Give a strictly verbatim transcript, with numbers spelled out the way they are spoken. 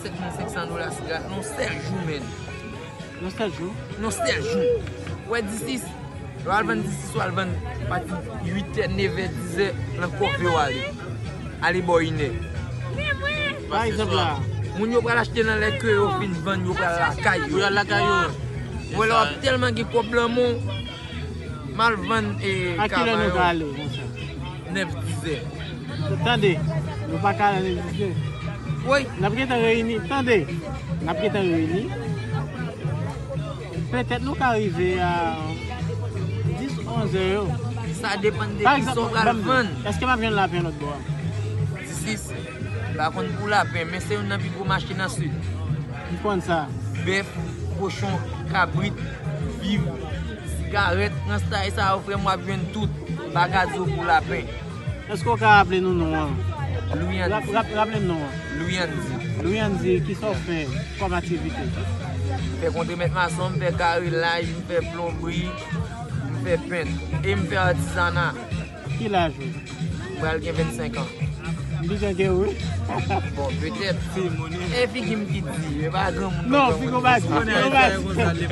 Sèt mil senk san dola sigarèt nan yon sèl jou, menn. Nan sèl jou? Nan sèl jou. Ou wè disis? Yo al vann disis, yo al vann pati uit è, nèf è, diz è, nan kòve yo ale. Ale bò inè. Pa egzanp la. Moun yo pral achte nan lè ke yo fin vann, yo pral lakay yo. Yo al lakay yo. Ou wè lè w ap tèlman gen kòb nan men w, m al vann e kava yo. A kilè nou ka ale konsa? Nèf, diz è. Tande, nou pa ka ale nèf, diz è. Wi. N ap gentan reyini, tande, n ap gentan reyini. Petèt nou ka rive a dis, onz è yo. Sa depann de kisa w pral vann. Èske m ap jwenn lapen lòt bò a? Disis, m pa konn pou lapen, men se youn nan pi gwo mache nan sid. M konn sa. Bèf, kochon, kabrit, viv, sigarèt, nan stay sa yo, frè m, w ap jwenn tout. M pa ka di w pou lapen. Èske w ka raple nou non an? Louis Andy. Rap-, rap-, raple m non an. Louis Andy. Louis Andy, kisa w fè kòm aktivite? M fè kontremèt mason, m fè karelaj, m fè plonbri, m fè pent. E m fè atizana. Ki laj ou? M pral gen vennsenk an. M pi jan ke ou wi. Bon, petèt. E figi m ki di, e pa granmoun non, figi w pa di, figi w pa di.